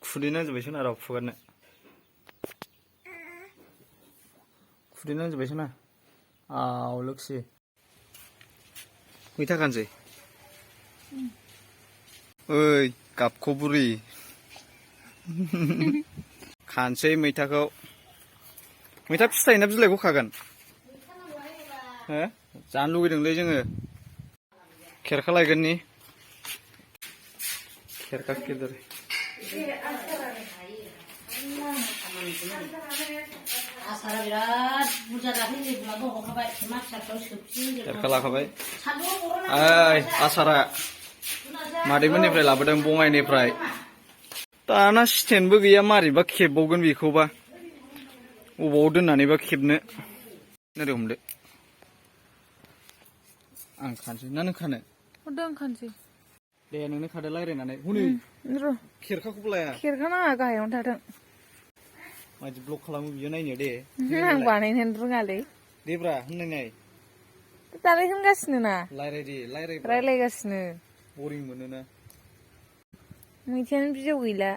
구리는 좀 매시나 라프겠네. 구리는 좀 매시나. 아, 올럭시. मैथा 가नोसै? ओइ गाबखौ बुरि खानोसै मैथाखौ मैथा फिथाइ ना बिलाइखौ खागोन हो जानो लुगैदोंलै जोङो खेरखा लायगोननि खेरखा गिदिर आसारा बिराद बुरजा दाख्लै बुरजा हरखाबाय मा फिसाफ्राव सोबसिन खेरखा लाखाबाय ओइ आसारा मादैमोननिफ्राय लाबोदों बङाइनिफ्राय दाना स्टेन्डबो गैया मारैबा खेबबावगोन बेखौबा अबाव दोननानैबा खेबनो नोरै हमदो आं खानसै ना नों खानो हरदो आं खानसै दे नोंनो खादो रायलायनानै हनै र' खेरखाखौबो लाया खेरखा नाङा गाहायावनो थाथों मादि ब्लक खालामो बियो नायनो दे आं बानायनो रोङालै देब्रा होननाय दालाय होनगासिनो ना रायलाय दे रायलायगासिनो बरिं मोनोना मैथायानो बिजौ गैला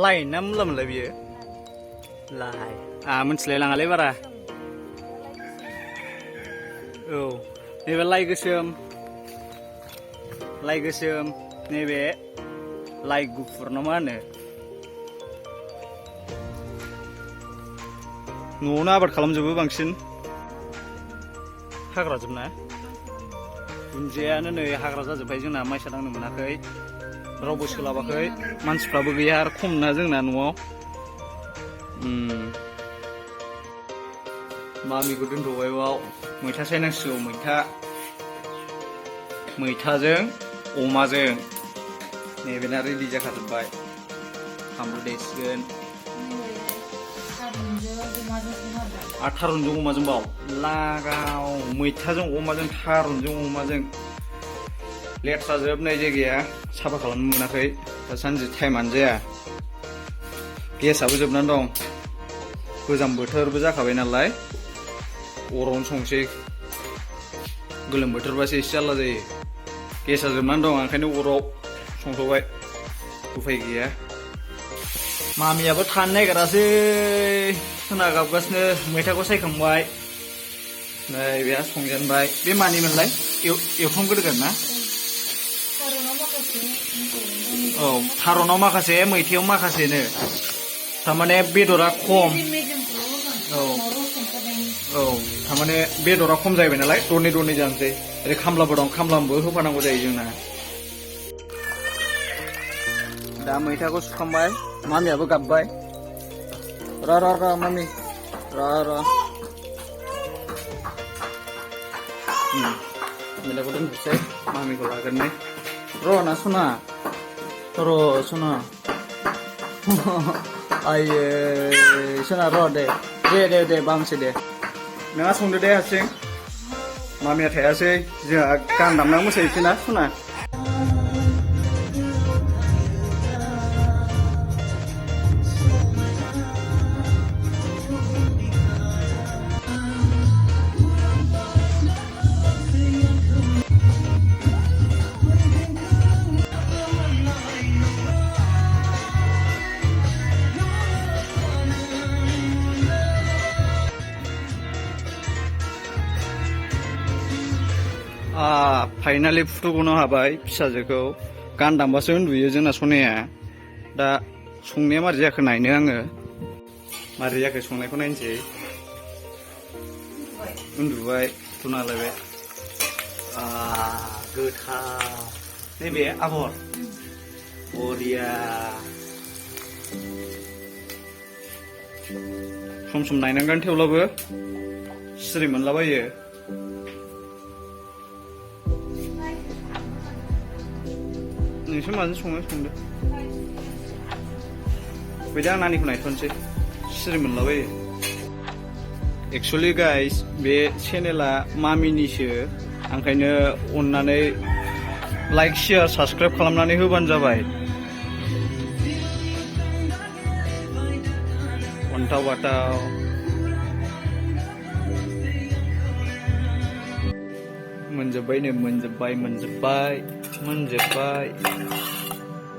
लाइ ना मुला मोनलाय बियो लाइ मोनथिलाय लाङालै बारा औ नैबे लाइ गोसोम नैबे लाइ गुफुर ना मा होनो न'आवनो आबाद खालामजोबो बांसिन हाग्राजोब ना दुन्दियानो नै हाग्रा जाजोब्बाय जोंना माइसा दांनो मोनाखै रावबो सोलाबाखै मानसिफ्राबो गैया आरो खम ना जोंना न'आव मामिखौ दोनथ'बाय बाव मैथा सायनांसिगौ मैथाजों अमाजों नैबेना रेडि जाखाजोब्बाय फानलु देसिगोन थारुनजों अमाजों बाव लागाव मैथाजों अमाजों थारुनजों अमाजों लेथ्रा जोबनाय जायगाया साफा खालामनो मोनाखै दासानदि टाइमानो जाया गेसआबो जोबनानै दं गोजां बोथोरबो जाखाबाय नालाय अरावनो संसै गोलोम बोथोरबासो एसे जारला जायो गेसआ जोबनानै दं ओंखायनो अराव संथ'बाय उफाय गैया मामियाबो थानो नागिरासै खोना गाबगासिनो मैथाखौ सायखांबाय नै बेहा संजेनबाय बे मानिमोनलाय एवफ्रामग्रोगोन ना औ थारुनाव माखासे मैथायाव माखासेनो थारमाने बेदरा खम औ थारमाने बेदरा खम जाहैबाय नालाय दरनै जानोसै ओरै खामलाबो दं खामलाबो होफानांगौ जायो जोंना दा मैथाखौ सुखांबाय मामियाबो गाबबाय र मामि र मैथाखौ दोनथ'सै मामिखौ लागोन नै र' ना सना आयै सना र' दे बामसै दे नोंहा संदो दे हारसिं मामिया थायासै जोंहा गान दामना मोसायोसै ना सना फाइनालि फुथुगनो हाबाय फिसाजोखौ गान दामबासो उन्दुयो जोंना सनाया दा संनाया मारै जाखो नायनो आङो मारै जाखो संनायखौ नायनोसै उन्दुबाय फुथुना लायबाय गोथाव नैबे आबर बरिया सम नायनांगोन थेवब्लाबो सिरि मोनलाबायो नोंसोर माजों सङो संदो फैदो आं नानिखौ नायथ'नोसै सिरि मोनलाबायो एक्सुवेलि गाइस बे चेनेला मामिनिसो ओंखायनो अननानै लाइक शेयार साबस्क्राइब खालामनानै होबानो जाबाय अन्थाव बाथाव मोनजोब्बायनो मोनजोब्बाय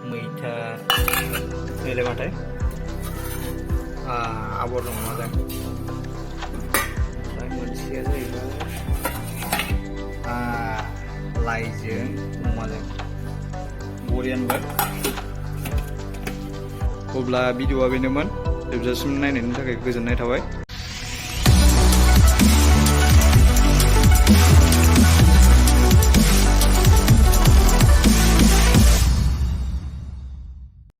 मैथा नैलायबाथाय आबर दङ मालाय ओमफ्राय मोनसेया जाहैबाय लाइजों अमाजों बरियानबो अब्ला भिडिअआ बेनोमोन जोबजासिम नायनायनि थाखाय गोजोननाय थाबाय